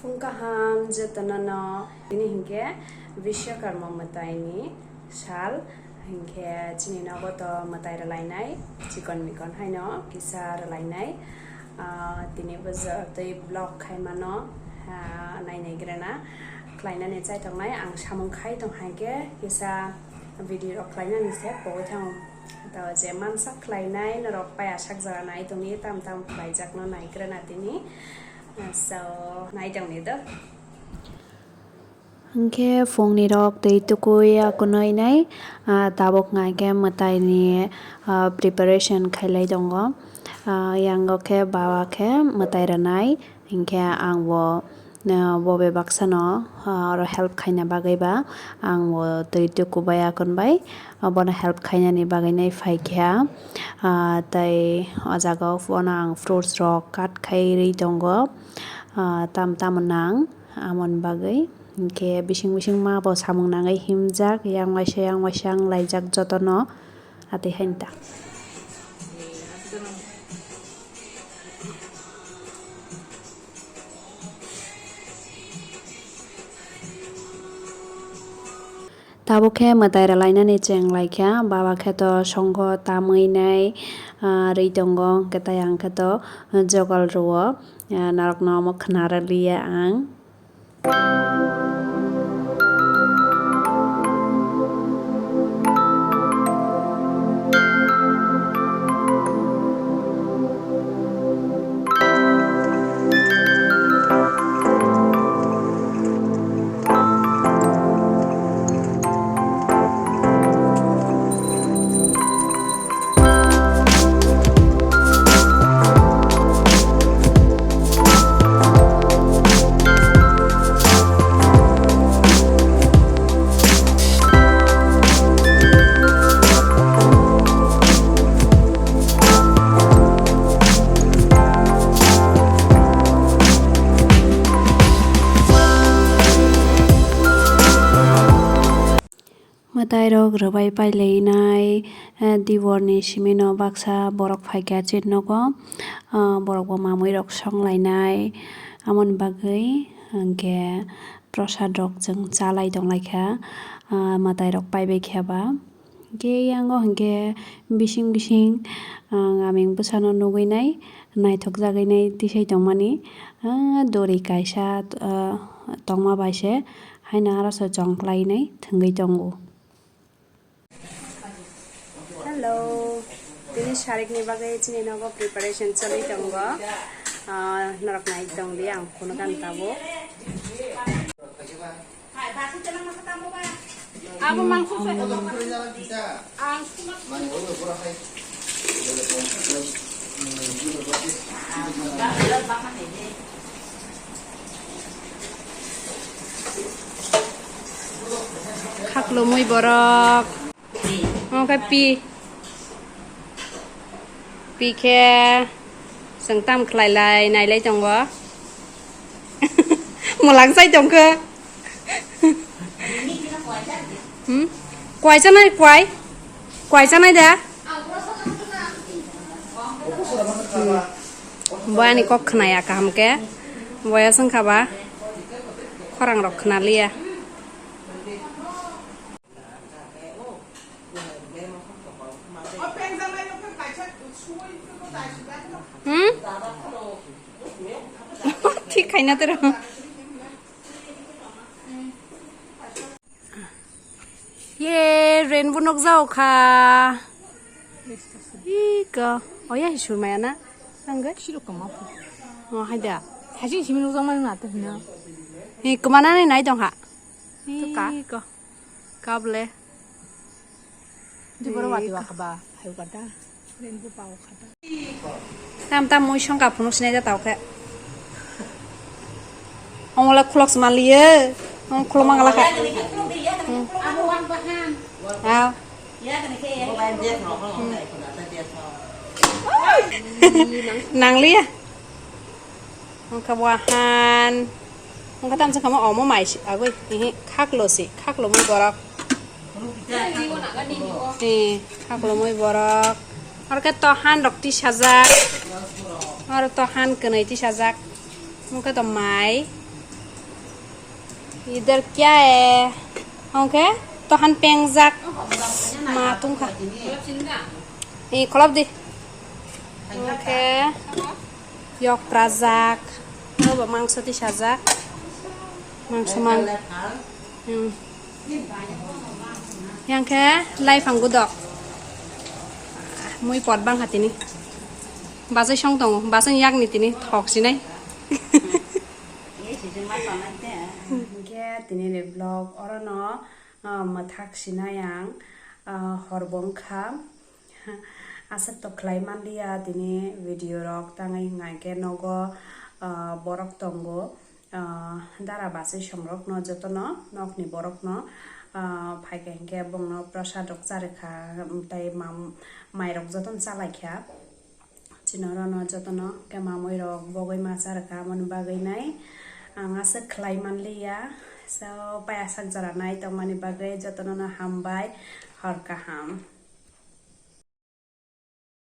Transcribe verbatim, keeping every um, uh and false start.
Phung kaham jotono no, tini hinkhe Vishwakarma mwtaini sal, hinkhe chini nogo to mwtai rwlainai chikon mikon haino kisa rwlainai. Ah, tini bo twi vlog khaimano, ah, nainaigrana khlainani chaitongnai ang samung khai tong hinkhe kisa video rok khlainani se pogwi thango. To je mansak khlainai norok pai asak jora nai tongni tam tam khlaijakno naigrana tini. So, nai tongni do. Hwnkhe phungni rok twi tukui akunui nai, ah, tabuk hwnkhe mwtaini, ah, preparation khailai tongo. Ah, yango khe bawa khe mwtai rwnai, hinkhe ang bo, ah, bo bebak sano, ah, oro help khaina bagwi ba ang bo twi tukubai akun bai, ah, bono help khainani bagwi nai phaikha. Ah, tei o jaga o phano ang fruits rok cut khai rwi tongo. Ah, tam tamo nang amoni bagwi. Hinkhe bising bising ma bo samung nangwi himjak, yang waisa yang waisa wng laijak jotono, atwi hain ta. Tabuk khe mwtai rwlainani cheng laikha, baba khe to songo tamwi nai, ah, rwi tongo, hwnkhe tei ang khe to jogal rwo, ah, norokno omo khna rw liya ang. Mwtairok rwbai pailainai, eh, diborni simino baksa borok phaikha chini nogo, ah, borok bo mamui rok songlainai, amoni bagwi hwnkhe prosad rok chwng chalai tonglaikha, ah, mwtairok paibai khe ba. Hwnkhe yango hwnkhe bising bising, ah, aming bwsano nugwi nai, naithok jagwi nai tisai tongmani, ah, dori kaisa, ah, tongma bai se haino aro se chongklai nai thwngwi tongo. Hello, tini sarikni bagwi chini nogo preparation choli tongo. Ah, norok nai tongdi ang phunukha tabuk. Abo mangso se. Ang Khaklumui borok. Omo khe pi. Pi khe chwng tam khlai lai, nai lai tongo. Mwlang chai tongkha. Hmm? Kwai chanai, kwai? Kwai chanai da? Hmm. Bo ani kok khnaya kaham khe. Boya swngkha ba. Khorang rok khna liya. Hmm? Thik khaina tero. Ye, rainbow nok jao kha. Iko. Oya hi surmaya na? Angge? Siro kama pho. Oh, haida. Haji simi nok jao mana na to hina. Hi, kemana ni nai dong ha? Ka? Iko. Kable. Di boro wati wakaba, hayu kata. Rainbow pao kata. Tam tam mui songka phunuk sinai da tao khe. Ongla khulok sma liye. Ong khulok mangala kha. Hmm. Aw. Hmm. Nang liya. Wngkha wahan. Wngkha tamsa kama omo mai si agoi. Ehe, khaklo si, khaklo mui borok. Eh, khaklo mui borok. Oro khe tohan rok tisajak. Oro tohan kwnwi tisajak. Wngkha to mai. Idhar kya hai? Oke, tohan pengjak ma tungkha. I kholop di. Oke. Yok prajak. Abo mangso tisajak. Mangso mang. Hmm. Yang khe laifang gudok. Mui pot bang hatini. Bazai song tongo. Bazai yakni tini thok sinai. Hingke tini ni vlog oro no, ah, mwthak sinai ang, ah, hor bo wngkha. Aswk to khlai manliya tini video rok tangwi hwnka hingke nogo, ah, borok tongo, ah, dara bachwi song rok no joto no nok ni borok no, ah, phaikha hingke bongno prasad rok charwkha, tei mam-, mai rok joto no chalaikha. Chini oro no joto no khe mamui rok bogwi ma charwkha, aboni bagwi nai ang aswk khlai manliya. So, paiyasak jora nai tongmani bagwi joto no no hambai, hor kaham.